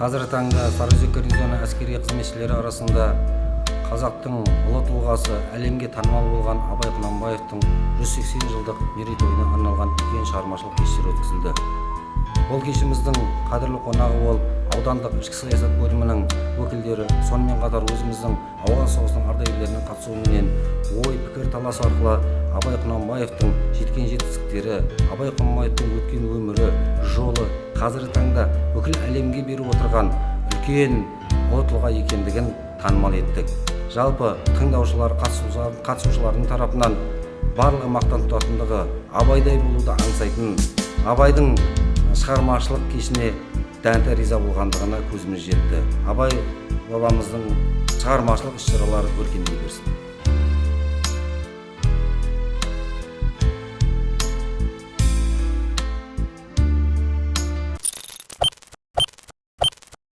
Қазіргі таңда Сарыөзек гарнизоны әскери қызметшілері арасында қазақтың ұлы тұлғасы, әлемге танымал болған Абай Құнанбаевтың 180 жылдық мерейтойына арналған үлкен шығармашылық кештер өткізілді. Бұл кешіміздің қадірлі қонағы болып аудандық ішкі саясат бөлімінің өкілдері, сонымен қатар өзіміздің Ауған соғысының ардагерлерінің қатысуыменен ой пікір талас арқылы Абай Құнанбаевтың жеткен жетістіктері, Абай Құнанбаевтың өткен өмірі, жолы, қазіргі таңда бүкіл әлемге беріп отырған үлкен ұлы тұлға екендігін танымал еттік. Жалпы тыңдаушылар, қатысушылардың тарапынан барлығы мақтан тұтатындығы, Абайдай болуды аңсайтын, Абайдың шығармашылық кешіне дәнті риза болғандығына көзіміз жетті. Абай бабамыздың шығармашылық іс шаралары өркендей берсін.